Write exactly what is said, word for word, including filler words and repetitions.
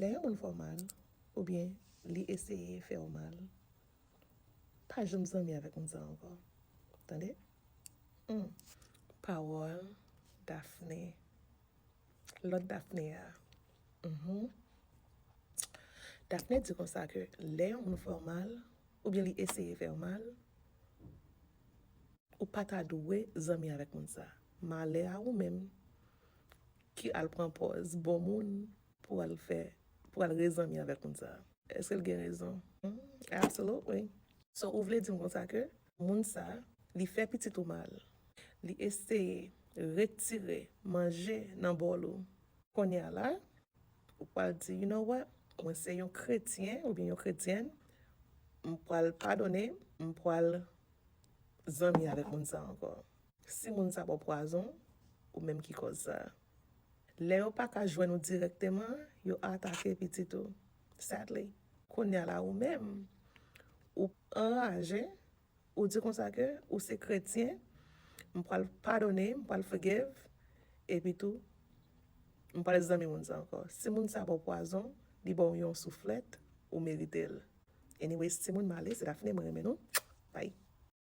Lè yon moun fè w mal, oubyen li eseye fè w mal, pa janm zanmi avèk moun sa ankò. Tande? Hmm. Pawòl Daphné. Lòt Daphné a. Mhm. Daphné di konsa ke lè yon moun fè w mal, oubyen li eseye fè w mal, ou pa ta dwe zanmi avèk moun sa. Malè a ou menm ki al pran pòz bon moun pou al fè, pou al rezanmi avèk moun sa. Èske l gen rezon? Hmm, absolutely. So, ou vle di m konsa ke moun sa, li fè pitit ou mal. Li eseye retire manje nan bòl ou. Kounye a la, ou pral di, "You know what? Mwen se yon kretyen oubyen yon kretyèn. M pral padone, m pral zanmi avèk moun sa ankò." Si moun sa ba w pwazon, ou menm ki kòz sa. Lè yo pa ka jwenn ou dirèkteman, yo atake pitit ou. Sadly. Kounye a la, ou menm, ou anraje, ou di konsa ke ou se kretyen, m pral padone, m pral forgive, epi tou, m pral zanmi moun sa ankò. Si moun sa ba w pwazon, li ba w yon souflèt, ou merite l. Anyways, timoun, m ale, se Daphné, mwen renmen nou. Bye.